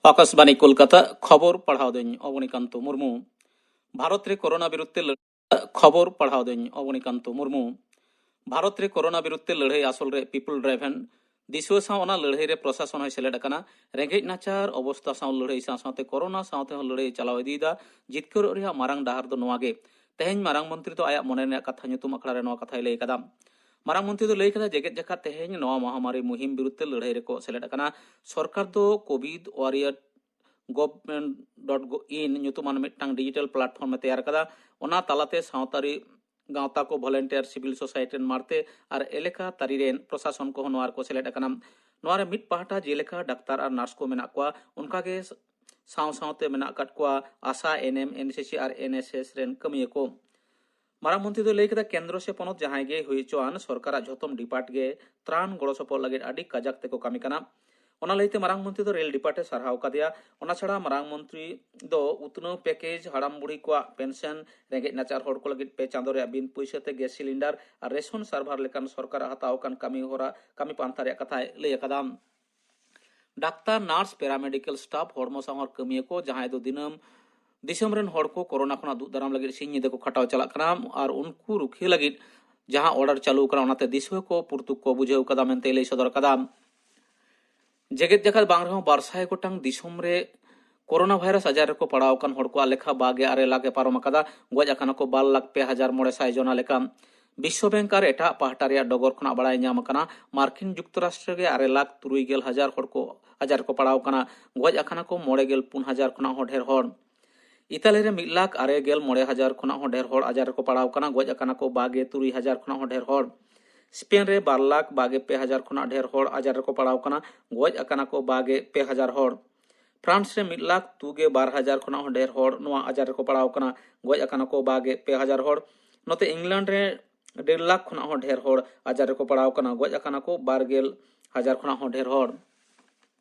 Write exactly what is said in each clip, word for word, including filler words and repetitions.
ᱟᱠᱟᱥᱵᱟᱱᱤ ᱠᱳᱞᱠᱟᱛᱟ, ᱠᱷᱚᱵᱚᱨ ᱯᱟᱲᱦᱟᱣ ᱫᱟᱹᱧ ᱚᱵᱚᱱᱤᱠᱟᱱᱛᱚ ᱢᱩᱨᱢᱩ᱾ ᱵᱷᱟᱨᱚᱛ ᱨᱮ ᱠᱳᱨᱳᱱᱟ ᱵᱤᱨᱩᱫᱷ ᱛᱮ ᱞᱟᱹᱲ-, ᱠᱷᱚᱵᱚᱨ ᱯᱟᱲᱦᱟᱣ ᱫᱟᱹᱧ ᱚᱵᱚᱱᱤᱠᱟᱱᱛᱚ ᱢᱩᱨᱢᱩ᱾ ᱵᱷᱟᱨᱚᱛ ᱨᱮ ᱠᱳᱨᱳᱱᱟ ᱵᱤᱨᱩᱫᱷ ᱛᱮ ᱞᱟᱹᱲᱦᱟᱹᱭ ᱟᱥᱚᱞ ᱨᱮ people driven ᱫᱤᱥᱩᱣᱟᱹ ᱥᱟᱶ ᱚᱱᱟ ᱞᱟᱹᱲᱦᱟᱹᱭ ᱨᱮ ᱯᱨᱚᱥᱟᱥᱚᱱ ᱦᱚᱸᱭ ᱥᱮᱞᱮᱫ ᱟᱠᱟᱱᱟ᱾ ᱨᱮᱸᱜᱮᱡ ᱱᱟᱪᱟᱨ ᱚᱵᱚᱥᱛᱟ ᱥᱟᱶ ᱞᱟᱹᱲᱦᱟᱹᱭ ᱥᱟᱶ ᱥᱟᱶᱛᱮ ᱠᱳᱨᱳᱱᱟ ᱥᱟᱶᱛᱮ ᱦᱚᱸ ᱞᱟᱹᱲᱦᱟᱹᱭ ᱪᱟᱞᱟᱣ ᱤᱫᱤᱭᱮᱫᱟ᱾ ᱡᱤᱛᱠᱟᱹᱨᱚᱜ ᱨᱮᱭᱟᱜ ᱢᱟᱨᱟᱝ ᱰᱟᱦᱟᱨ ᱫᱚ ᱱᱚᱣᱟ ᱜᱮ᱾ ᱛᱮᱦᱮᱧ ᱢᱟᱨᱟᱝ ᱢᱚᱱᱛᱨᱤ ᱫᱚ ᱟᱭᱟᱜ ᱢᱚᱱᱮ ᱨᱮᱱᱟᱜ ᱠᱟᱛᱷᱟ ᱧᱩᱛᱩᱢ ᱟᱠᱷᱲᱟ ᱨᱮ ᱱᱚᱣᱟ ᱠᱟᱛᱷᱟᱭ ᱞᱟᱹᱭ ᱟᱠᱟᱫᱟ᱾ ᱢᱟᱨᱟᱝ ᱢᱚᱱᱛᱨᱤ ᱫᱚ ᱞᱟᱹᱭ ᱠᱟᱫᱟ, ᱡᱮᱜᱮᱛ ᱡᱟᱠᱟᱛ ᱛᱮᱦᱮᱧ ᱱᱚᱣᱟ ᱢᱚᱦᱟᱢᱟᱨᱤ ᱢᱩᱦᱤᱢ ᱵᱤᱨᱩᱫᱷ ᱛᱮ ᱞᱟᱹᱲᱦᱟᱹᱭ ᱨᱮᱠᱚ ᱥᱮᱞᱮᱫ ᱟᱠᱟᱱᱟ᱾ ᱥᱚᱨᱠᱟᱨ ᱫᱚ ᱠᱳᱵᱷᱤᱰ ᱣᱟᱨᱤᱭᱟᱨ ᱜᱚᱵᱷᱢᱮᱱᱴ ᱰᱚᱴ ᱤᱱ ᱧᱩᱛᱩᱢᱟᱱ ᱢᱤᱫᱴᱟᱝ ᱰᱤᱡᱤᱴᱟᱞ ᱯᱞᱟᱴᱯᱷᱚᱨᱢ ᱮ ᱛᱮᱭᱟᱨ ᱟᱠᱟᱫᱟ᱾ ᱚᱱᱟ ᱛᱟᱞᱟᱛᱮ ᱥᱟᱶᱛᱟᱨᱤ ᱜᱟᱶᱛᱟ ᱠᱚ, ᱵᱷᱚᱞᱮᱱᱴᱤᱭᱟᱨ, ᱥᱤᱵᱷᱤᱞ ᱥᱳᱥᱟᱭᱴᱤ ᱨᱮᱱ ᱢᱟᱲᱛᱮ ᱟᱨ ᱮᱞᱟᱠᱟ ᱛᱟᱹᱨᱤ ᱨᱮᱱ ᱯᱨᱚᱥᱟᱥᱚᱱ ᱠᱚᱦᱚᱸ ᱱᱚᱣᱟ ᱨᱮᱠᱚ ᱥᱮᱞᱮᱫ ᱟᱠᱟᱱᱟ᱾ ᱱᱚᱣᱟ ᱨᱮ ᱢᱤᱫ ᱯᱟᱦᱴᱟ ᱡᱮᱞᱮᱠᱟ ᱰᱟᱠᱛᱟᱨ ᱟᱨ ᱱᱟᱨᱥ ᱠᱚ ᱢᱮᱱᱟᱜ ᱠᱚᱣᱟ, ᱚᱱᱠᱟᱜᱮ ᱥᱟᱶ ᱥᱟᱶᱛᱮ ᱢᱮᱱᱟᱜ ᱟᱠᱟᱫ ᱠᱚᱣᱟ ᱟᱥᱟ, ᱮᱱ ᱮᱢ, ᱮᱱ ᱮᱥ ᱮᱥ ᱟᱨ ᱮᱱ ᱮᱥ ᱮᱥ ᱨᱮᱱ ᱠᱟᱹᱢᱤᱭᱟᱹ ᱠᱚ᱾ ᱢᱟᱨᱟᱝ ᱢᱚᱱᱛᱨᱤ ᱫᱚᱭ ᱞᱟᱹᱭ ᱠᱮᱫᱟ, ᱠᱮᱱᱫᱨᱚ ᱥᱮ ᱯᱚᱱᱚᱛ ᱡᱟᱦᱟᱸᱭ ᱜᱮ ᱦᱩᱭ ᱦᱚᱪᱚᱣᱟᱱ, ᱥᱚᱨᱠᱟᱨᱟᱜ ᱡᱷᱚᱛᱚᱢ ᱰᱤᱯᱟᱨᱴ ᱜᱮ ᱛᱨᱟᱱ ᱜᱚᱲᱚ ᱥᱚᱯᱚᱦᱚᱫ ᱞᱟᱹᱜᱤᱫ ᱟᱹᱰᱤ ᱠᱟᱡᱟᱠ ᱛᱮᱠᱚ ᱠᱟᱹᱢᱤ ᱠᱟᱱᱟ᱾ ᱚᱱᱟ ᱞᱟᱹᱭᱛᱮ ᱢᱟᱨᱟᱝ ᱢᱚᱱᱛᱨᱤ ᱫᱚ ᱨᱮᱞ ᱰᱤᱯᱟᱨᱴ ᱮ ᱥᱟᱨᱦᱟᱣ ᱠᱟᱫᱮᱭᱟ᱾ ᱚᱱᱟ ᱪᱷᱟᱲᱟ ᱢᱟᱨᱟᱝ ᱢᱚᱱᱛᱨᱤ ᱫᱚ ᱩᱛᱱᱟᱹᱣ ᱯᱮᱠᱮᱡᱽ, ᱦᱟᱲᱟᱢ ᱵᱩᱲᱦᱤ ᱠᱚᱣᱟᱜ ᱯᱮᱱᱥᱚᱱ, ᱨᱮᱸᱜᱮᱡ ᱱᱟᱪᱟᱨ ᱦᱚᱲ ᱠᱚ ᱞᱟᱹᱜᱤᱫ ᱯᱮ ᱪᱟᱸᱫᱳ ᱨᱮᱭᱟᱜ ᱵᱤᱱ ᱯᱩᱭᱥᱟᱹ ᱛᱮ ᱜᱮᱥ ᱥᱤᱞᱤᱱᱰᱟᱨ ᱟᱨ ᱨᱮᱥᱚᱱ ᱥᱟᱨᱵᱷᱟᱨ ᱞᱮᱠᱟᱱ ᱥᱚᱨᱠᱟᱨᱟᱜ ᱦᱟᱛᱟᱣ ᱟᱠᱟᱱ ᱠᱟᱹᱢᱤ ᱦᱚᱨᱟ, ᱠᱟᱹᱢᱤ ᱯᱟᱱᱛᱷᱟ ᱨᱮᱭᱟᱜ ᱠᱟᱛᱷᱟᱭ ᱞᱟᱹᱭ ᱟᱠᱟᱫᱟ᱾ ᱰᱟᱠᱛᱟᱨ, ᱱᱟᱨᱥ, ᱯᱮᱨᱟᱢᱮᱰᱤᱠᱮᱞ ᱥᱴᱟᱯ, ᱦᱚᱲᱢᱚ ᱥᱟᱶᱟᱨ ᱠᱟᱹᱢᱤᱭᱟᱹ ᱠᱚ, ᱡᱟᱦᱟᱸᱭ ᱫᱚ ᱫᱤᱱᱟᱹᱢ ᱫᱤᱥᱚᱢ ᱨᱮᱱ ᱦᱚᱲ ᱠᱚ ᱠᱳᱨᱳᱱᱟ ᱠᱷᱚᱱᱟᱜ ᱫᱩᱜ ᱫᱟᱨᱟᱢ ᱞᱟᱹᱜᱤᱫ ᱥᱤᱧ ᱧᱤᱫᱟᱹ ᱠᱚ ᱠᱷᱟᱴᱟᱣ ᱪᱟᱞᱟᱜ ᱠᱟᱱᱟ ᱟᱨ ᱩᱱᱠᱩ ᱨᱩᱠᱷᱤᱭᱟᱹ ᱞᱟᱹᱜᱤᱫ ᱡᱟᱦᱟᱸ ᱚᱨᱰᱟᱨ ᱪᱟᱹᱞᱩ ᱟᱠᱟᱱᱟ, ᱚᱱᱟᱛᱮ ᱫᱤᱥᱩᱣᱟᱹ ᱠᱚ ᱯᱩᱨᱛᱩᱠ ᱠᱚ ᱵᱩᱡᱷᱟᱹᱣ ᱠᱟᱫᱟ ᱢᱮᱱᱛᱮᱭ ᱞᱟᱹᱭ ᱥᱚᱫᱚᱨ ᱠᱟᱫᱟ᱾ ᱡᱮᱜᱮᱛ ᱡᱟᱠᱟᱛ ᱵᱟᱝ ᱨᱮᱦᱚᱸ ᱵᱟᱨ ᱥᱟᱭ ᱜᱚᱴᱟᱝ ᱫᱤᱥᱚᱢ ᱨᱮ ᱠᱳᱨᱳᱱᱟ ᱵᱷᱟᱭᱨᱟᱥ ᱟᱡᱟᱨ ᱨᱮᱠᱚ ᱯᱟᱲᱟᱣ ᱟᱠᱟᱱ ᱦᱚᱲ ᱠᱚᱣᱟᱜ ᱞᱮᱠᱷᱟ ᱵᱟᱜᱮ ᱟᱨᱮ ᱞᱟᱠᱷ ᱮ ᱯᱟᱨᱚᱢ ᱟᱠᱟᱫᱟ᱾ ᱜᱚᱡ ᱟᱠᱟᱱᱟ ᱠᱚ ᱵᱟᱨ ᱞᱟᱠᱷ ᱯᱮ ᱦᱟᱡᱟᱨ ᱢᱚᱬᱮ ᱥᱟᱭ ᱡᱚᱱᱟ ᱞᱮᱠᱟ᱾ ᱵᱤᱥᱥᱚ ᱵᱮᱝᱠ ᱟᱨ ᱮᱴᱟᱜ ᱯᱟᱦᱴᱟ ᱨᱮᱭᱟᱜ ᱰᱚᱜᱚᱨ ᱠᱷᱚᱱᱟᱜ ᱵᱟᱲᱟᱭ ᱧᱟᱢ ᱟᱠᱟᱱᱟ, ᱢᱟᱨᱠᱤᱱ ᱡᱩᱠᱛᱚᱨᱟᱥᱴᱨᱚ ᱨᱮᱜᱮ ᱟᱨᱮ ᱞᱟᱠᱷ ᱛᱩᱨᱩᱭ ᱜᱮᱞ ᱦᱟᱡᱟᱨ ᱦᱚᱲ ᱠᱚ ᱟᱡᱟᱨ ᱨᱮᱠᱚ ᱯᱟᱲᱟᱣ ᱟᱠᱟᱱᱟ᱾ ᱜᱚᱡ ᱟᱠᱟᱱᱟ ᱠᱚ ᱢᱚᱬᱮ ᱜᱮᱞ ᱯᱩᱱ ᱦᱟᱡᱟᱨ ᱠᱷᱚᱱᱟᱜ ᱦᱚᱸ ᱰᱷᱮᱨ ᱦᱚᱲ᱾ ᱤᱛᱟᱞᱤ ᱨᱮ ᱢᱤᱫ ᱞᱟᱠᱷ ᱟᱨᱮ ᱜᱮᱞ ᱢᱚᱬᱮ ᱦᱟᱡᱟᱨ ᱠᱷᱚᱱᱟᱜ ᱦᱚᱸ ᱰᱷᱮᱨ ᱦᱚᱲ ᱟᱡᱟᱨ ᱨᱮᱠᱚ ᱯᱟᱲᱟᱣ ᱟᱠᱟᱱᱟ᱾ ᱜᱚᱡ ᱟᱠᱟᱱᱟ ᱠᱚ ᱵᱟᱜᱮ ᱛᱩᱨᱩᱭ ᱦᱟᱡᱟᱨ ᱠᱷᱚᱱᱟᱜ ᱦᱚᱸ ᱰᱷᱮᱨ ᱦᱚᱲ᱾ ᱥᱯᱮᱱ ᱨᱮ ᱵᱟᱨ ᱞᱟᱠᱷ ᱵᱟᱜᱮ ᱯᱮ ᱦᱟᱡᱟᱨ ᱠᱷᱚᱱᱟᱜ ᱰᱷᱮᱨ ᱦᱚᱲ ᱟᱡᱟᱨ ᱨᱮᱠᱚ ᱯᱟᱲᱟᱣ ᱟᱠᱟᱱᱟ᱾ ᱜᱚᱡ ᱟᱠᱟᱱᱟ ᱠᱚ ᱵᱟᱜᱮ ᱯᱮ ᱦᱟᱡᱟᱨ ᱦᱚᱲ᱾ ᱯᱷᱨᱟᱱᱥ ᱨᱮ ᱢᱤᱫ ᱞᱟᱠᱷ ᱛᱩᱜᱮ ᱵᱟᱨ ᱦᱟᱡᱟᱨ ᱠᱷᱚᱱᱟᱜ ᱦᱚᱸ ᱰᱷᱮᱨ ᱦᱚᱲ ᱱᱚᱣᱟ ᱟᱡᱟᱨ ᱨᱮᱠᱚ ᱯᱟᱲᱟᱣ ᱟᱠᱟᱱᱟ᱾ ᱜᱚᱡ ᱟᱠᱟᱱᱟ ᱠᱚ ᱵᱟᱜᱮ ᱯᱮ ᱦᱟᱡᱟᱨ ᱦᱚᱲ᱾ ᱱᱚᱛᱮ ᱤᱝᱞᱮᱱᱰ ᱨᱮ ᱰᱮᱲ ᱞᱟᱠᱷ ᱠᱷᱚᱱᱟᱜ ᱦᱚᱸ ᱰᱷᱮᱨ ᱦᱚᱲ ᱟᱡᱟᱨ ᱨᱮᱠᱚ ᱯᱟᱲᱟᱣ ᱟᱠᱟᱱᱟ᱾ ᱜᱚᱡ ᱟᱠᱟᱱᱟ ᱠᱚ ᱵᱟᱨ ᱜᱮᱞ ᱦᱟᱡᱟᱨ ᱠᱷᱚᱱᱟᱜ ᱦᱚᱸ ᱰᱷᱮᱨ ᱦᱚᱲ᱾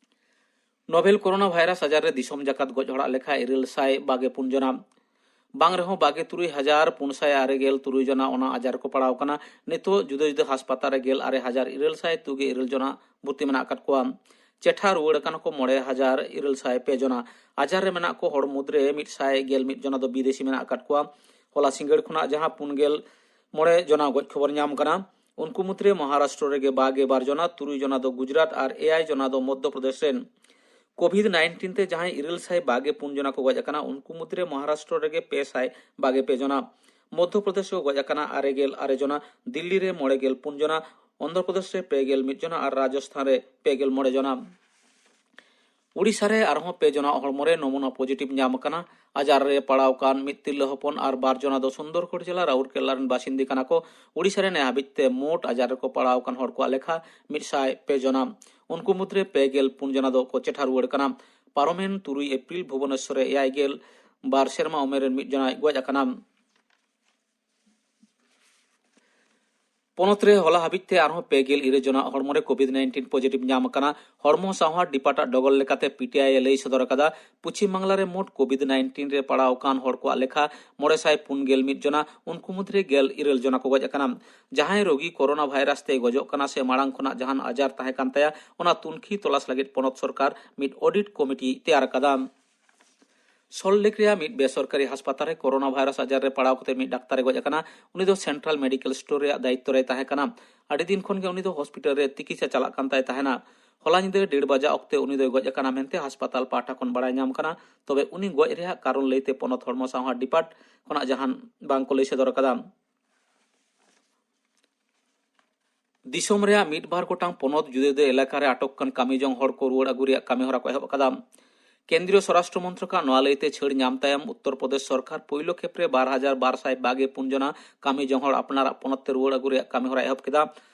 ᱱᱳᱵᱷᱮᱞ ᱠᱳᱨᱳᱱᱟ ᱵᱷᱟᱭᱨᱟᱥ ᱟᱡᱟᱨ ᱨᱮ ᱫᱤᱥᱚᱢ ᱡᱟᱠᱟᱛ ᱜᱚᱡ ᱦᱚᱲᱟᱜ ᱞᱮᱠᱷᱟ ᱤᱨᱟᱹᱞ ᱥᱟᱭ ᱵᱟᱜᱮ ᱯᱩᱱ ᱡᱚᱱᱟ᱾ ᱵᱟᱝ ᱨᱮᱦᱚᱸ ᱵᱟᱜᱮ ᱛᱩᱨᱩᱭ ᱦᱟᱡᱟᱨ ᱯᱩᱱ ᱥᱟᱭ ᱟᱨᱮ ᱜᱮᱞ ᱛᱩᱨᱩᱭ ᱡᱚᱱᱟ ᱚᱱᱟ ᱟᱡᱟᱨ ᱨᱮᱠᱚ ᱯᱟᱲᱟᱣ ᱟᱠᱟᱱᱟ᱾ ᱱᱤᱛᱚᱜ ᱡᱩᱫᱟᱹ ᱡᱩᱫᱟᱹ ᱦᱟᱥᱯᱟᱛᱟᱞ ᱨᱮ ᱜᱮᱞ ᱟᱨᱮ ᱦᱟᱡᱟᱨ ᱤᱨᱟᱹᱞ ᱥᱟᱭ ᱛᱩᱜᱮ ᱤᱨᱟᱹᱞ ᱡᱚᱱᱟ ᱵᱷᱩᱨᱛᱤ ᱢᱮᱱᱟᱜ ᱟᱠᱟᱫ ᱠᱚᱣᱟ᱾ ᱪᱮᱴᱷᱟ ᱨᱩᱣᱟᱹᱲ ᱟᱠᱟᱱᱟ ᱠᱚ ᱢᱚᱬᱮ ᱦᱟᱡᱟᱨ ᱤᱨᱟᱹᱞ ᱥᱟᱭ ᱯᱮ ᱡᱚᱱᱟ᱾ ᱟᱡᱟᱨ ᱨᱮ ᱢᱮᱱᱟᱜ ᱠᱚ ᱦᱚᱲ ᱢᱩᱫᱽᱨᱮ ᱢᱤᱫ ᱥᱟᱭ ᱜᱮᱞ ᱢᱤᱫ ᱡᱚᱱᱟ ᱫᱚ ᱵᱤᱫᱮᱥᱤ ᱢᱮᱱᱟᱜ ᱟᱠᱟᱫ ᱠᱚᱣᱟ᱾ ᱦᱚᱞᱟ ᱥᱤᱸᱜᱟᱹᱲ ᱠᱷᱚᱱᱟᱜ ᱡᱟᱦᱟᱸ ᱯᱩᱱ ᱜᱮᱞ ᱢᱚᱬᱮ ᱡᱚᱱᱟ ᱜᱚᱡ ᱠᱷᱚᱵᱚᱨ ᱧᱟᱢ ᱠᱟᱱᱟ, ᱩᱱᱠᱩ ᱢᱩᱫᱽᱨᱮ ᱢᱚᱦᱟᱨᱟᱥᱴᱨᱚ ᱨᱮᱜᱮ ᱵᱟᱜᱮ ᱵᱟᱨ ᱡᱚᱱᱟ, ᱛᱩᱨᱩᱭ ᱡᱚᱱᱟ ᱫᱚ ᱜᱩᱡᱽᱨᱟᱴ ᱟᱨ ᱮᱭᱟᱭ ᱡᱚᱱᱟ ᱫᱚ ᱢᱚᱫᱽᱫᱷᱚ ᱯᱨᱚᱫᱮᱥ ᱨᱮᱱ᱾ ᱠᱳᱵᱷᱤᱰ ᱱᱟᱭᱤᱱᱴᱤᱱ ᱛᱮ ᱡᱟᱦᱟᱸᱭ ᱤᱨᱟᱹᱞ ᱥᱟᱭ ᱵᱟᱜᱮ ᱯᱩᱱ ᱡᱚᱱᱟ ᱠᱚ ᱜᱚᱡ ᱟᱠᱟᱱᱟ, ᱩᱱᱠᱩ ᱢᱩᱫᱽᱨᱮ ᱢᱚᱦᱟᱨᱟᱥᱴᱨᱚ ᱨᱮᱜᱮ ᱯᱮ ᱥᱟᱭ ᱵᱟᱜᱮ ᱯᱮ ᱡᱚᱱᱟ, ᱢᱚᱫᱽᱫᱷᱚ ᱯᱨᱚᱫᱮᱥ ᱨᱮ ᱜᱚᱡ ᱟᱠᱟᱱᱟ ᱟᱨᱮ ᱜᱮᱞ ᱟᱨᱮ ᱡᱚᱱᱟ, ᱫᱤᱞᱞᱤ ᱨᱮ ᱢᱚᱬᱮ ᱜᱮᱞ ᱯᱩᱱ ᱡᱚᱱᱟ, ᱚᱱᱫᱷᱨᱚ ᱯᱨᱚᱫᱮᱥ ᱨᱮ ᱯᱮ ᱜᱮᱞ ᱢᱤᱫ ᱡᱚᱱᱟ ᱟᱨ ᱨᱟᱡᱚᱥᱛᱷᱟᱱ ᱨᱮ ᱯᱮ ᱜᱮᱞ ᱢᱚᱬᱮ ᱡᱚᱱᱟ᱾ ᱳᱰᱤᱥᱟ ᱨᱮ ᱟᱨᱦᱚᱸ ᱯᱮ ᱡᱚᱱᱟᱜ ᱦᱚᱲᱢᱚ ᱨᱮ ᱱᱚᱢᱩᱱᱟ ᱯᱚᱡᱤᱴᱤᱵᱷ ᱧᱟᱢ ᱟᱠᱟᱱᱟ᱾ ᱟᱡᱟᱨ ᱨᱮ ᱯᱟᱲᱟᱣ ᱟᱠᱟᱱ ᱢᱤᱫ ᱛᱤᱨᱞᱟᱹ ᱦᱚᱯᱚᱱ ᱟᱨ ᱵᱟᱨ ᱡᱚᱱᱟ ᱫᱚ ᱥᱩᱱᱫᱚᱨᱜᱚᱲ ᱡᱮᱞᱟ ᱨᱟᱩᱨᱠᱮᱞᱟ ᱨᱮᱱ ᱵᱟᱥᱤᱱᱫᱤ ᱠᱟᱱᱟ ᱠᱚ᱾ ᱳᱰᱤᱥᱟ ᱨᱮ ᱱᱮ ᱦᱟᱹᱵᱤᱡ ᱛᱮ ᱢᱳᱴ ᱟᱡᱟᱨ ᱨᱮᱠᱚ ᱯᱟᱲᱟᱣ ᱟᱠᱟᱱ ᱦᱚᱲ ᱠᱚᱣᱟᱜ ᱞᱮᱠᱷᱟ ᱢᱤᱫ ᱥᱟᱭ ᱯᱮ ᱡᱚᱱᱟ᱾ ᱩᱱᱠᱩ ᱢᱩᱫᱽᱨᱮ ᱯᱮ ᱜᱮᱞ ᱯᱩᱱ ᱡᱚᱱᱟ ᱫᱚᱠᱚ ᱪᱮᱴᱷᱟ ᱨᱩᱣᱟᱹᱲ ᱠᱟᱱᱟ᱾ ᱯᱟᱨᱚᱢᱮᱱ ᱛᱩᱨᱩᱭ ᱮᱯᱨᱤᱞ ᱵᱷᱩᱵᱚᱱᱮᱥᱚᱨ ᱨᱮ ᱮᱭᱟᱭ ᱜᱮᱞ ᱵᱟᱨ ᱥᱮᱨᱢᱟ ᱩᱢᱮᱨ ᱨᱮᱱ ᱢᱤᱫ ᱡᱚᱱᱟᱭ ᱜᱚᱡ ᱟᱠᱟᱱᱟ᱾ ᱯᱚᱱᱚᱛ ᱨᱮ ᱦᱚᱞᱟ ᱦᱟᱹᱵᱤᱡ ᱛᱮ ᱟᱨᱦᱚᱸ ᱯᱮ ᱜᱮᱞ ᱤᱨᱟᱹᱞ ᱡᱚᱱᱟᱜ ᱦᱚᱲᱢᱚ ᱨᱮ ᱠᱳᱵᱷᱤᱰ ᱱᱟᱭᱤᱱᱴᱤᱱ ᱯᱚᱡᱤᱴᱤᱵᱷ ᱧᱟᱢ ᱟᱠᱟᱱᱟ᱾ ᱦᱚᱲᱢᱚ ᱥᱟᱶᱟᱨ ᱰᱤᱯᱟᱨᱴ ᱟᱜ ᱰᱚᱜᱚᱨ ᱞᱮᱠᱟᱛᱮ ᱯᱤᱴᱤᱟᱭ ᱮ ᱞᱟᱹᱭ ᱥᱚᱫᱚᱨ ᱟᱠᱟᱫᱟ, ᱯᱚᱪᱷᱤᱢ ᱵᱟᱝᱞᱟ ᱨᱮ ᱢᱳᱴ ᱠᱳᱵᱷᱤᱰ ᱱᱟᱭᱤᱱᱴᱤᱱ ᱨᱮ ᱯᱟᱲᱟᱣ ᱟᱠᱟᱱ ᱦᱚᱲ ᱠᱚᱣᱟᱜ ᱞᱮᱠᱷᱟ ᱢᱚᱬᱮ ᱥᱟᱭ ᱯᱩᱱ ᱜᱮᱞ ᱢᱤᱫ ᱡᱚᱱᱟ, ᱩᱱᱠᱩ ᱢᱩᱫᱽᱨᱮ ᱜᱮᱞ ᱤᱨᱟᱹᱞ ᱡᱚᱱᱟ ᱠᱚ ᱜᱚᱡ ᱟᱠᱟᱱᱟ᱾ ᱡᱟᱦᱟᱸᱭ ᱨᱳᱜᱤ ᱠᱳᱨᱳᱱᱟ ᱵᱷᱟᱭᱨᱟᱥ ᱛᱮᱭ ᱜᱚᱡᱚᱜ ᱠᱟᱱᱟ ᱥᱮ ᱢᱟᱲᱟᱝ ᱠᱷᱚᱱᱟᱜ ᱡᱟᱦᱟᱱ ᱟᱡᱟᱨ ᱛᱟᱦᱮᱸ ᱠᱟᱱ ᱛᱟᱭᱟ, ᱚᱱᱟ ᱛᱩᱱᱠᱷᱤ ᱛᱚᱞᱟᱥ ᱞᱟᱹᱜᱤᱫ ᱯᱚᱱᱚᱛ ᱥᱚᱨᱠᱟᱨ ᱢᱤᱫ ᱚᱰᱤᱴ ᱠᱚᱢᱤᱴᱤ ᱛᱮᱭᱟᱨ ᱟᱠᱟᱫᱟ᱾ ᱥᱚᱞᱴ ᱞᱮᱠ ᱨᱮᱭᱟᱜ ᱢᱤᱫ ᱵᱮᱥᱚᱨᱠᱟᱨᱤ ᱦᱟᱥᱯᱟᱛᱟᱞ ᱨᱮ ᱠᱳᱨᱳᱱᱟ ᱵᱷᱟᱭᱨᱟᱥ ᱟᱡᱟᱨ ᱨᱮ ᱯᱟᱲᱟᱣ ᱠᱟᱛᱮ ᱢᱤᱫ ᱰᱟᱠᱛᱟᱨᱮ ᱜᱚᱡ ᱟᱠᱟᱱᱟ᱾ ᱩᱱᱤ ᱫᱚ ᱥᱮᱱᱴᱨᱟᱞ ᱢᱮᱰᱤᱠᱮᱞ ᱥᱴᱳᱨ ᱨᱮᱭᱟᱜ ᱫᱟᱭᱤᱛᱛᱚ ᱨᱮᱭ ᱛᱟᱦᱮᱸ ᱠᱟᱱᱟ᱾ ᱟᱹᱰᱤ ᱫᱤᱱ ᱠᱷᱚᱱ ᱜᱮ ᱩᱱᱤ ᱫᱚ ᱦᱚᱥᱯᱤᱴᱟᱞ ᱨᱮ ᱛᱤᱠᱤᱪᱷᱟ ᱪᱟᱞᱟᱜ ᱠᱟᱱ ᱛᱟᱭ ᱛᱟᱦᱮᱱᱟ᱾ ᱦᱚᱞᱟ ᱧᱤᱫᱟᱹ ᱰᱮᱲ ᱵᱟᱡᱟ ᱚᱠᱛᱮ ᱩᱱᱤ ᱫᱚᱭ ᱜᱚᱡ ᱟᱠᱟᱱᱟ ᱢᱮᱱᱛᱮ ᱦᱟᱥᱯᱟᱛᱟᱞ ᱯᱟᱦᱴᱟ ᱠᱷᱚᱱ ᱵᱟᱲᱟᱭ ᱧᱟᱢ ᱟᱠᱟᱱᱟ᱾ ᱛᱚᱵᱮ ᱩᱱᱤ ᱜᱚᱡ ᱨᱮᱭᱟᱜ ᱠᱟᱨᱚᱱ ᱞᱟᱹᱭᱛᱮ ᱯᱚᱱᱚᱛ ᱦᱚᱲᱢᱚ ᱥᱟᱶᱟᱨ ᱰᱤᱯᱟᱨᱴ ᱠᱷᱚᱱᱟᱜ ᱡᱟᱦᱟᱱ ᱵᱟᱝ ᱠᱚ ᱞᱟᱹᱭ ᱥᱚᱫᱚᱨ ᱟᱠᱟᱫᱟ᱾ ᱫᱤᱥᱚᱢ ᱨᱮᱭᱟᱜ ᱢᱤᱫ ᱵᱟᱨ ᱜᱚᱴᱟᱝ ᱯᱚᱱᱚᱛ ᱡᱩᱫᱟᱹ ᱡᱩᱫᱟᱹ ᱮᱞᱟᱠᱟ ᱨᱮ ᱟᱴᱚᱠ ᱠᱟᱱ ᱠᱟᱹᱢᱤ ᱡᱚᱝ ᱦᱚᱲ ᱠᱚ ᱨᱩᱣᱟᱹᱲ ᱟᱹᱜᱩ ᱨᱮᱭᱟᱜ ᱠᱟᱹᱢᱤ ᱦᱚᱨᱟ ᱠᱚ ᱮᱦᱚᱵ ᱟᱠᱟᱫᱟ᱾ ᱠᱮᱱᱫᱨᱤᱭᱚ ᱥᱚᱨᱟᱥᱴᱨᱚ ᱢᱚᱱᱛᱨᱚᱠᱟᱜ ᱱᱚᱣᱟ ᱞᱟᱹᱭᱛᱮ ᱪᱷᱟᱹᱲ ᱧᱟᱢ ᱛᱟᱭᱚᱢ ᱩᱛᱛᱚᱨ ᱯᱨᱚᱫᱮᱥ ᱥᱚᱨᱠᱟᱨ ᱯᱳᱭᱞᱳ ᱠᱷᱮᱯ ᱨᱮ ᱵᱟᱨ ᱦᱟᱡᱟᱨ ᱵᱟᱨ ᱥᱟᱭ ᱵᱟᱜᱮ ᱯᱩᱱ ᱡᱚᱱᱟ ᱠᱟᱹᱢᱤ ᱡᱚᱝ ᱦᱚᱲ ᱟᱯᱱᱟᱨᱟᱜ ᱯᱚᱱᱚᱛ ᱛᱮ ᱨᱩᱣᱟᱹᱲ ᱟᱹᱜᱩ ᱨᱮᱭᱟᱜ ᱠᱟᱹᱢᱤ ᱦᱚᱨᱟ ᱮᱦᱚᱵ ᱠᱮᱫᱟ᱾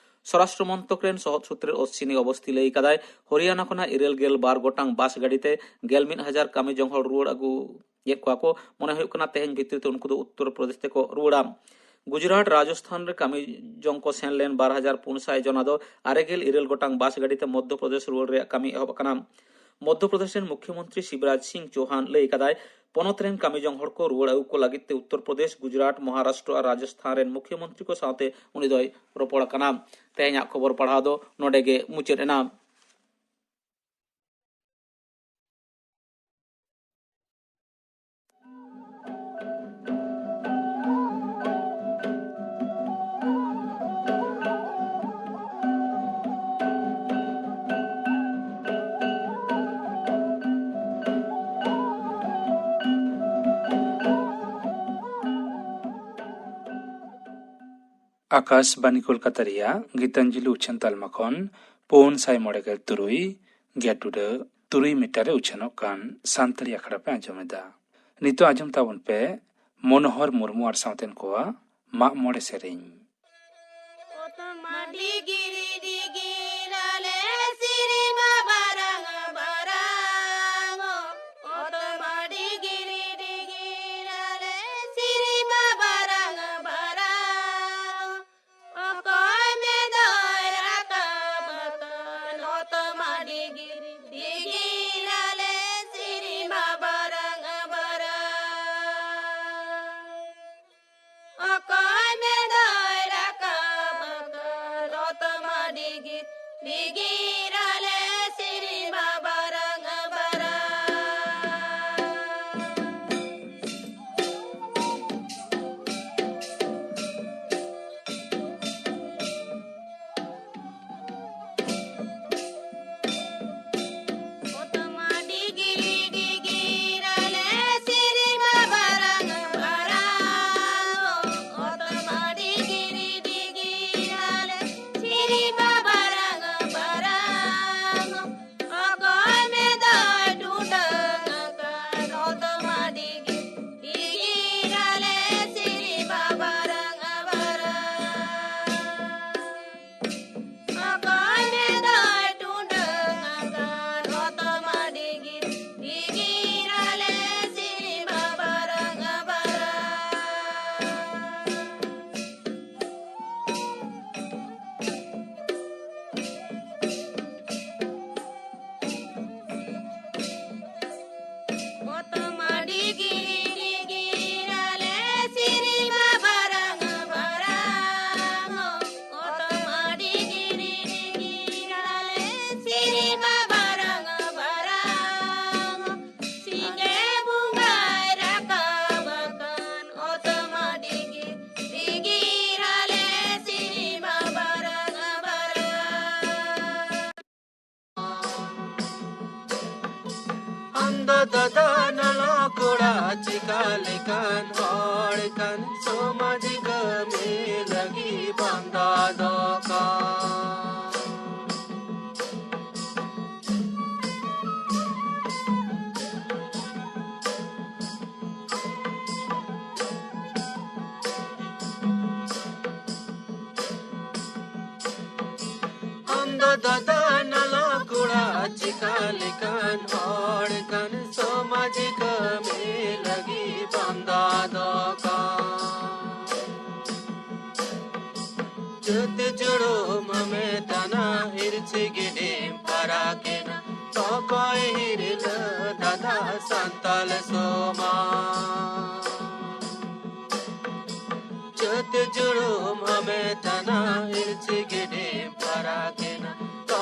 ᱥᱚᱨᱟᱥᱴᱨᱚ ᱢᱚᱱᱛᱨᱚᱠ ᱨᱮᱱ ᱥᱚᱦᱚᱫ ᱥᱩᱛᱨᱮ ᱚᱥᱥᱤᱱᱤ ᱚᱵᱚᱥᱛᱤ ᱞᱟᱹᱭ ᱠᱟᱫᱟᱭ, ᱦᱚᱨᱤᱭᱟᱱᱟ ᱠᱷᱚᱱᱟᱜ ᱤᱨᱟᱹᱞ ᱜᱮᱞ ᱵᱟᱨ ᱜᱚᱴᱟᱝ ᱵᱟᱥ ᱜᱟᱹᱰᱤ ᱛᱮ ᱜᱮᱞ ᱢᱤᱫ ᱦᱟᱡᱟᱨ ᱠᱟᱹᱢᱤ ᱡᱚᱝ ᱦᱚᱲ ᱨᱩᱣᱟᱹᱲ ᱟᱹᱜᱩ ᱮᱫ ᱠᱚᱣᱟ ᱠᱚ᱾ ᱢᱚᱱᱮ ᱦᱩᱭᱩᱜ ᱠᱟᱱᱟ ᱛᱮᱦᱮᱧ ᱵᱷᱤᱛᱤᱨ ᱛᱮ ᱩᱱᱠᱩ ᱫᱚ ᱩᱛᱛᱚᱨ ᱯᱨᱚᱫᱮᱥ ᱛᱮᱠᱚ ᱨᱩᱣᱟᱹᱲᱟ᱾ ᱜᱩᱡᱽᱨᱟᱴ, ᱨᱟᱡᱚᱥᱛᱷᱟᱱ ᱨᱮ ᱠᱟᱹᱢᱤ ᱡᱚᱝ ᱠᱚ ᱥᱮᱱ ᱞᱮᱱ ᱵᱟᱨ ᱦᱟᱡᱟᱨ ᱯᱩᱱ ᱥᱟᱭ ᱡᱚᱱᱟ ᱫᱚ ᱟᱨᱮ ᱜᱮᱞ ᱤᱨᱟᱹᱞ ᱜᱚᱴᱟᱝ ᱵᱟᱥ ᱜᱟᱹᱰᱤ ᱛᱮ ᱢᱚᱫᱽᱫᱷᱚ ᱯᱨᱚᱫᱮᱥ ᱨᱩᱣᱟᱹᱲ ᱨᱮᱭᱟᱜ ᱠᱟᱹᱢᱤ ᱮᱦᱚᱵ ᱟᱠᱟᱱᱟ᱾ ᱢᱚᱫᱽᱫᱷᱚ ᱯᱨᱚᱫᱮᱥ ᱨᱮᱱ ᱢᱩᱠᱷᱭᱚᱢᱚᱱᱛᱨᱤ ᱥᱤᱵᱨᱟᱡᱽ ᱥᱤᱝ ᱪᱳᱦᱟᱱ ᱞᱟᱹᱭ ᱠᱟᱫᱟᱭ, ᱯᱚᱱᱚᱛ ᱨᱮᱱ ᱠᱟᱹᱢᱤ ᱡᱚᱝ ᱦᱚᱲ ᱠᱚ ᱨᱩᱣᱟᱹᱲ ᱟᱹᱜᱩ ᱠᱚ ᱞᱟᱹᱜᱤᱫ ᱛᱮ ᱩᱛᱛᱚᱨ ᱯᱨᱚᱫᱮᱥ, ᱜᱩᱡᱽᱨᱟᱴ, ᱢᱚᱦᱟᱨᱟᱥᱴᱨᱚ ᱟᱨ ᱨᱟᱡᱚᱥᱛᱷᱟᱱ ᱨᱮᱱ ᱢᱩᱠᱷᱭᱚᱢᱚᱱᱛᱨᱤ ᱠᱚ ᱥᱟᱶᱛᱮ ᱩᱱᱤ ᱫᱚᱭ ᱨᱚᱯᱚᱲ ᱟᱠᱟᱱᱟ᱾ ᱛᱮᱦᱮᱧᱟᱜ ᱠᱷᱚᱵᱚᱨ ᱯᱟᱲᱦᱟᱣ ᱫᱚ ᱱᱚᱰᱮ ᱜᱮ ᱢᱩᱪᱟᱹᱫ ᱮᱱᱟ᱾ ᱟᱠᱟᱥᱵᱟᱱᱤ ᱠᱳᱞᱠᱟᱛᱟ ᱨᱮᱭᱟᱜ ᱜᱤᱛᱟᱧᱡᱚᱞᱤ ᱩᱪᱷᱟᱹᱱ ᱛᱟᱞᱢᱟ ᱠᱷᱚᱱ ᱯᱩᱱ ᱥᱟᱭ ᱢᱚᱬᱮ ᱜᱮᱞ ᱛᱩᱨᱩᱭ ᱜᱮᱞ ᱴᱩᱰᱟᱹᱜ ᱛᱩᱨᱩᱭ ᱢᱤᱴᱟᱨ ᱨᱮ ᱩᱪᱷᱟᱹᱱᱚᱜ ᱠᱟᱱ ᱥᱟᱱᱛᱟᱲᱤ ᱟᱠᱷᱲᱟ ᱯᱮ ᱟᱸᱡᱚᱢ ᱮᱫᱟ᱾ ᱱᱤᱛᱚᱜ ᱟᱸᱡᱚᱢ ᱛᱟᱵᱚᱱ ᱯᱮ ᱢᱚᱱᱳᱦᱚᱨ ᱢᱩᱨᱢᱩ ᱟᱨ ᱥᱟᱶᱛᱮᱱ ᱠᱚᱣᱟᱜ ᱢᱟᱜ ᱢᱚᱬᱮ ᱥᱮᱨᱮᱧ᱾ ᱚᱛ ᱢᱟ ᱰᱤᱜᱤᱨ ᱰᱤᱜᱤᱨ ᱟᱞᱮ ᱥᱤᱨᱤ ᱢᱟ ᱵᱟᱨᱟᱝ ᱵᱟᱨᱟᱝ᱾ ᱚᱛ ᱢᱟ ᱰᱤᱜᱤᱨ ᱰᱤᱜᱤᱨ ᱟᱞᱮ ᱥᱤᱨᱤ ᱢᱟ ᱵᱟᱨᱟᱝ ᱵᱟᱨᱟᱝ᱾ ᱚᱠᱚᱭ ᱢᱮᱫᱚᱭ ᱨᱟᱠᱟᱵ ᱟᱠᱟᱱ? ᱚᱛ ᱢᱟ ᱰᱤᱜᱤᱨ ᱰᱤᱜᱤᱨ ᱟᱞᱮ ᱥᱤᱨᱤ ᱢᱟ ᱵᱟᱨᱟᱝ ᱵᱟᱨᱟᱝ᱾ ᱚᱠᱚᱭ ᱢᱮᱫᱚᱭ ᱨᱟᱠᱟᱵ ᱟᱠᱟᱱ? ᱚᱛ ᱢᱟ ᱰᱤᱜᱤᱨ ᱰᱤᱜᱤᱨ ᱟᱞᱮ ᱥᱤᱨᱤ ᱢᱟ ᱵᱟᱨᱟᱝ ᱵᱟᱨᱟᱝ᱾ ᱚᱛ ᱢᱟ ᱰᱤᱜᱤᱨ ᱰᱤᱜᱤᱨ ᱟᱞᱮ ᱥᱤᱨᱤ ᱢᱟ ᱵᱟᱨᱟᱝ ᱵᱟᱨᱟᱝ᱾ ᱚᱛ ᱢᱟ ᱰᱤᱜᱤᱨ ᱰᱤᱜᱤᱨ ᱟᱞᱮ ᱥᱤᱨᱤ ᱢᱟ ᱵᱟᱨᱟᱝ ᱵᱟᱨᱟᱝ᱾ ᱚᱠᱚᱭ ᱢᱮᱫᱚᱭ ᱴᱩᱰᱟᱹᱝ ᱟᱠᱟᱱ? ᱚᱛ ᱢᱟ ᱰᱤᱜᱤᱨ ᱰᱤᱜᱤᱨ ᱟᱞᱮ ᱥᱤᱨᱤ ᱢᱟ ᱵᱟᱨᱟᱝ ᱵᱟᱨᱟᱝ᱾ ᱚᱠᱚᱭ ᱢᱮᱫᱚᱭ ᱴᱩᱰᱟᱹᱝ ᱟᱠᱟᱱ? ᱚᱛ ᱢᱟ ᱰᱤᱜᱤᱨ ᱰᱤᱜᱤᱨ ᱟᱞᱮ ᱥᱤᱨᱤ ᱢᱟ ᱵᱟᱨᱟᱝ ᱵᱟᱨᱟᱝ᱾ ᱚᱛ ᱢᱟ ᱰᱤᱜᱤᱨ ᱰᱤᱜᱤᱨ ᱟᱞᱮ ᱥᱤᱨᱤ ᱢᱟ ᱵᱟᱨᱟᱝ ᱵᱟᱨᱟᱝ᱾ ᱚᱛ ᱢᱟ ᱰᱤᱜᱤᱨ ᱰᱤᱜᱤᱨ ᱟᱞᱮ ᱥᱤᱨᱤ ᱢᱟ ᱵᱟᱨᱟᱝ ᱵᱟᱨᱟᱝ᱾ ᱥᱤᱧᱮ ᱵᱚᱸᱜᱟᱭ ᱨᱟᱠᱟᱵ ᱟᱠᱟᱱ᱾ ᱚᱛ ᱢᱟ ᱰᱤᱜᱤᱨ ᱰᱤᱜᱤᱨ ᱟᱞᱮ ᱥᱤᱨᱤ ᱢᱟ ᱵᱟᱨᱟᱝ ᱵᱟᱨᱟᱝ᱾ ᱟᱢ ᱫᱚ ᱫᱟᱫᱟ ᱱᱟᱞᱟ ᱠᱚᱲᱟ, ᱪᱮᱠᱟ ᱞᱮᱠᱟᱱ ᱦᱚᱲ ᱠᱟᱱ? ᱥᱚᱢᱟᱡᱽ ᱠᱟᱹᱢᱤ ᱞᱟᱹᱜᱤᱫ ᱟᱢᱫᱟ ᱫᱚᱠᱟᱱ᱾ ᱟᱢ ᱫᱚ ᱫᱟᱫᱟ ᱱᱟᱞᱟ ᱠᱚᱲᱟ, ᱪᱮᱠᱟ ᱞᱮᱠᱟᱱ ᱦᱚᱲ ᱠᱟᱱ, ᱥᱚᱢᱟᱡᱽ ᱠᱟᱹᱢᱤ ᱞᱟᱹᱜᱤᱫ ᱵᱟᱢ ᱫᱟᱫᱚ ᱠᱟᱱ᱾ ᱡᱟᱹᱛ ᱡᱩᱲᱩᱢ ᱦᱟᱢᱮᱴᱟᱱᱟ, ᱦᱤᱨᱪᱷᱤ ᱜᱤᱰᱤᱢ ᱯᱟᱨᱟᱠᱮᱱᱟ, ᱚᱠᱚᱭ ᱦᱤᱨᱞᱟᱹ ᱫᱟᱫᱟ ᱥᱟᱱᱛᱟᱞ ᱥᱚᱢᱟᱡᱽ᱾ ᱡᱟᱹᱛ ᱡᱩᱲᱩᱢ ᱦᱟᱢᱮᱴᱟᱱᱟ, ᱦᱤᱨᱪᱷᱤ ᱜᱤᱰᱤᱢ ᱯᱟᱨᱟᱠᱮᱱᱟ,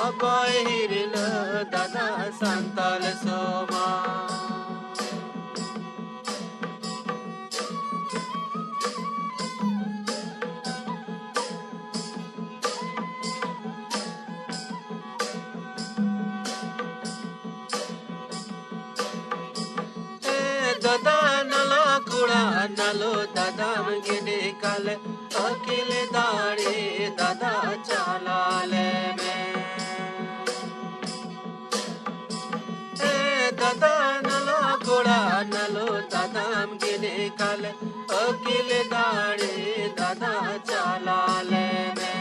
ᱚᱠᱚᱭ ᱦᱤᱨᱞᱟᱹ ᱫᱟᱫᱟ ᱥᱟᱱᱛᱟᱞ ᱥᱚᱢᱟᱡᱽ᱾ ᱮ ᱫᱟᱫᱟ ᱱᱟᱞᱟ ᱠᱚᱲᱟ, ᱱᱟᱞᱚ ᱫᱟᱫᱟᱢ ᱜᱤᱰᱤ ᱠᱟᱞᱮ, ᱟᱹᱠᱤᱞ ᱫᱟᱲᱮ ᱫᱟᱫᱟ ᱪᱟᱞᱟᱞᱮ ᱢᱮ᱾ ᱮ ᱫᱟᱫᱟ ᱱᱟᱞᱟ ᱠᱚᱲᱟ, ᱱᱟᱞᱚ ᱫᱟᱫᱟᱢ ᱜᱤᱰᱤ ᱠᱟᱞᱮ, ᱟᱹᱠᱤᱞ ᱫᱟᱲᱮ ᱫᱟᱫᱟ ᱪᱟᱞᱟᱞᱮ ᱢᱮ᱾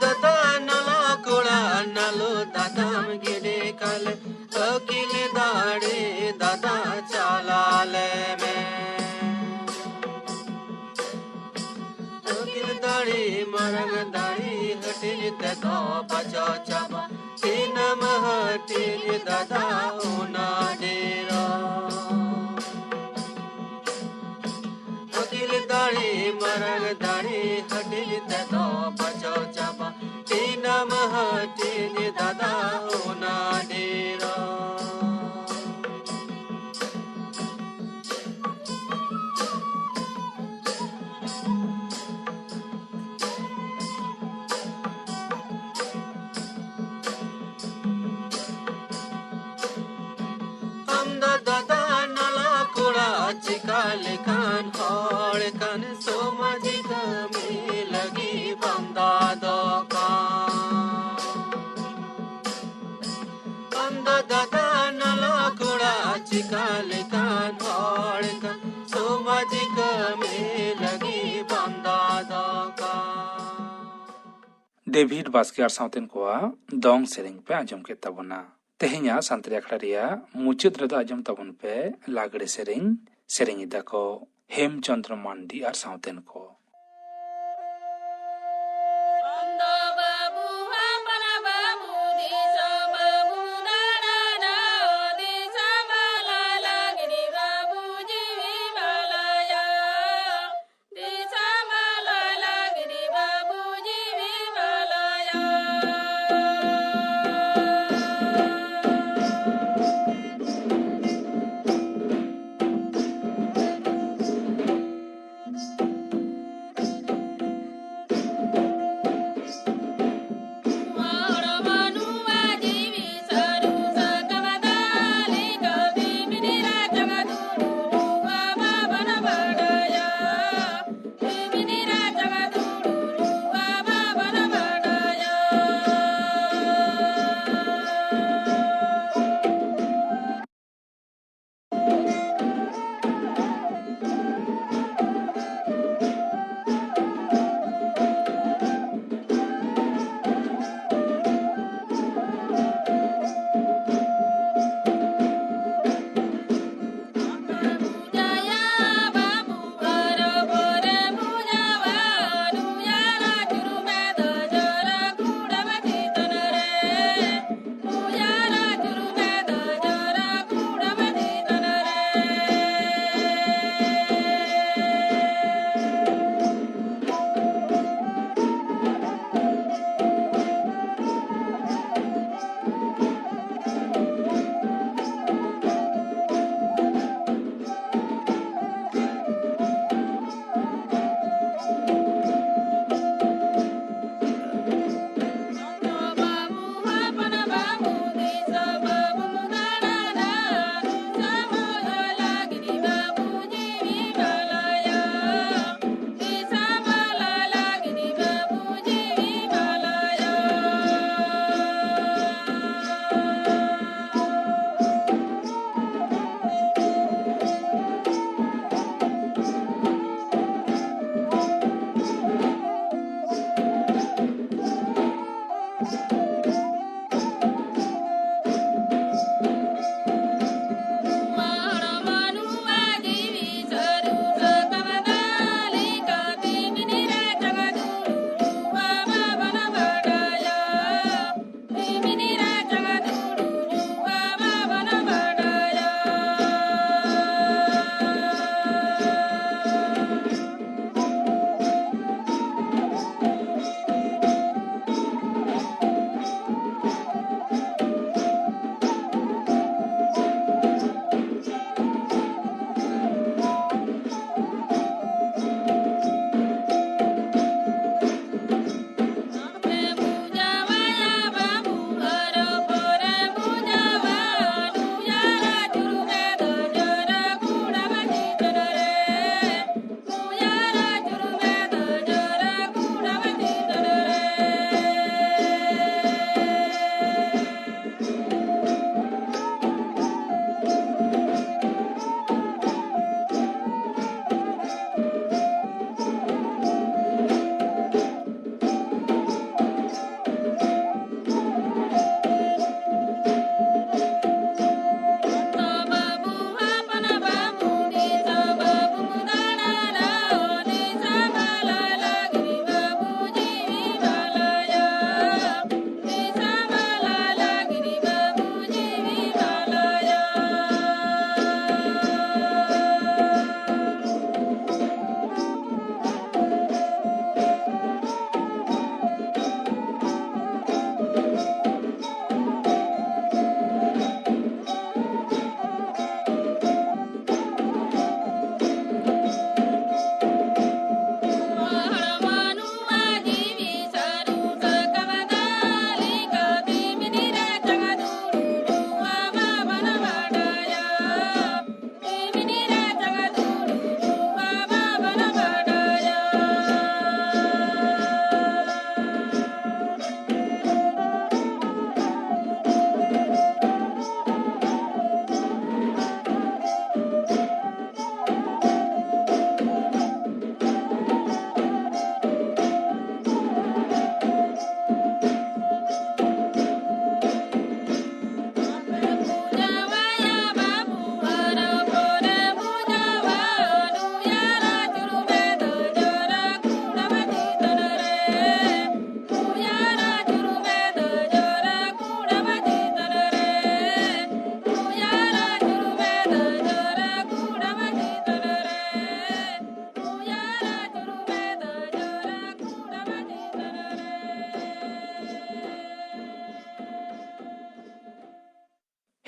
ᱫᱟᱫᱟ ᱱᱟᱞᱟ ᱠᱚᱲᱟ, ᱱᱟᱞᱚ ᱫᱟᱫᱟᱢ ᱜᱤᱰᱤ ᱠᱟᱞᱮ, ᱟᱹᱠᱤᱞ ᱫᱟᱲᱮ ᱫᱟᱫᱟ ᱪᱟᱞᱟᱞᱮ ᱢᱮ᱾ ᱟᱹᱠᱤᱞ ᱫᱟᱲᱮ ᱢᱟᱨᱟᱝ ᱫᱟᱲᱮ ᱦᱟᱹᱴᱤᱧ ᱛᱮᱫᱚ ᱵᱟᱪᱚ ᱪᱟᱵᱟ, ᱛᱤᱱᱟᱹᱢ ᱦᱟᱹᱴᱤᱧ ᱫᱟᱫᱟ ᱚᱱᱟ ᱰᱮᱨᱚ᱾ ᱟᱹᱠᱤᱞ ᱫᱟᱲᱮ ᱢᱟᱨᱟᱝ ᱫᱟᱲᱮ ᱦᱟᱹᱴᱤᱧ ᱛᱮᱫᱚ ᱵᱟᱪᱚ ᱪᱟᱵᱟ, ᱛᱤᱱᱟᱹᱢ ᱦᱟᱹᱴᱤᱧ ᱫᱟᱫᱟ ᱚᱱᱟ ᱰᱮᱨᱚ᱾ ᱞᱮᱠᱟᱱ ᱦᱚᱲ ᱠᱟᱱ ᱥᱚᱢᱟᱡᱽ ᱠᱟᱹᱢᱤ ᱞᱟᱹᱜᱤᱫ ᱵᱟᱢ ᱫᱟᱫᱚ ᱠᱟᱱ᱾ ᱟᱢ ᱫᱚ ᱫᱟᱫᱟ ᱱᱟᱞᱟ ᱠᱚᱲᱟ ᱪᱤᱠᱟ ᱞᱮᱠᱟᱱ ᱦᱚᱲ ᱠᱟᱱ ᱥᱚᱢᱟᱡᱽ ᱠᱟᱹᱢᱤ ᱞᱟᱹᱜᱤᱫ ᱵᱟᱢ ᱫᱟᱫᱚ ᱠᱟᱱ᱾ ᱰᱮᱵᱷᱤᱰ ᱵᱟᱥᱠᱮ ᱟᱨ ᱥᱟᱶᱛᱮᱱ ᱠᱚᱣᱟᱜ ᱫᱚᱝ ᱥᱮᱨᱮᱧ ᱯᱮ ᱟᱸᱡᱚᱢ ᱠᱮᱫ ᱛᱟᱵᱚᱱᱟ᱾ ᱛᱮᱦᱮᱧᱟᱜ ᱥᱟᱱᱛᱟᱲᱤ ᱟᱠᱷᱲᱟ ᱨᱮᱭᱟᱜ ᱢᱩᱪᱟᱹᱫ ᱨᱮᱫᱚ ᱟᱸᱡᱚᱢ ᱛᱟᱵᱚᱱ ᱯᱮ ᱞᱟᱜᱽᱲᱮ ᱥᱮᱨᱮᱧ, ᱥᱮᱨᱮᱧ ᱮᱫᱟ ᱠᱚ ᱦᱮᱢᱪᱚᱸᱫᱽᱨᱚ ᱢᱟᱱᱰᱤ ᱟᱨ ᱥᱟᱶᱛᱮᱱ ᱠᱚ᱾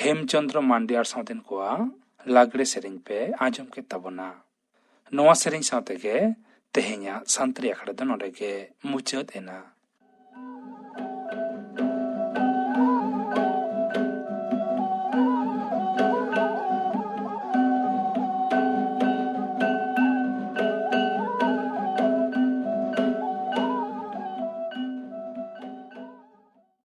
ᱦᱮᱢᱪᱚᱸᱫᱽᱨᱚ ᱢᱟᱱᱰᱤᱭᱟᱨ ᱥᱟᱶᱛᱮᱱ ᱠᱚᱣᱟᱜ ᱞᱟᱜᱽᱲᱮ ᱥᱮᱨᱮᱧ ᱯᱮ ᱟᱸᱡᱚᱢ ᱠᱮᱫ ᱛᱟᱵᱚᱱᱟ᱾ ᱱᱚᱣᱟ ᱥᱮᱨᱮᱧ ᱥᱟᱶ ᱛᱮᱜᱮ ᱛᱮᱦᱮᱧᱟᱜ ᱥᱟᱱᱛᱟᱲᱤ ᱟᱠᱷᱲᱟ ᱫᱚ ᱱᱚᱰᱮ ᱜᱮ ᱢᱩᱪᱟᱹᱫ ᱮᱱᱟ᱾